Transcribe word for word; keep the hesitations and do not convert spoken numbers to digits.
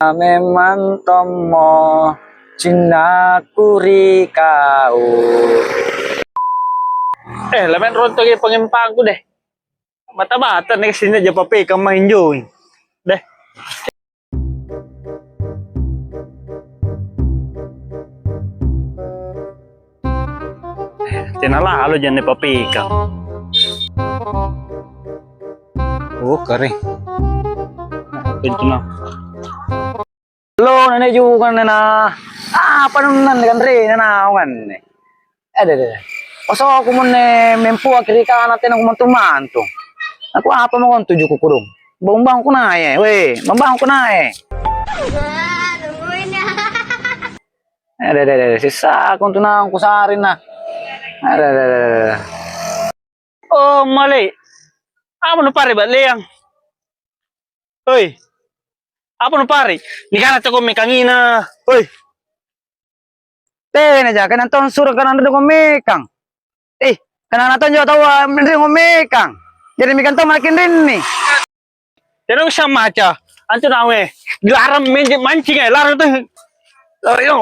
Memang tommo cinnaku ri kau. Eh, lamen rontoki pangempangku deh. Bata-bata nih sini aja papekang main joy. Deh. Tena lalo janne papekang. Oh, kare. Pintu na. Lo nene juga nena. Apa nunnan kanre nena wanne. Ada ada. Oso aku munne mempua kiri kana tena kumantu-mantu. Aku apa mau tuju kukudung. Bambang kunae, weh, bambang kunae. Ada ada ada. Sisa aku tunang kusarina. Ada ada ada. Oh, Male. Apa nupare baleang? Hoi. Apa nupare? Nikana toko mekangina. Hoi. Tena jaka nantong suro kana ri ngomekang. Eh, kana tonjo taua ri ngomekang. Jadi mikang tau makin rinni. Tena usah maca. Antu nawe. Larang menje mancing eh, larang tuh. Larang yo.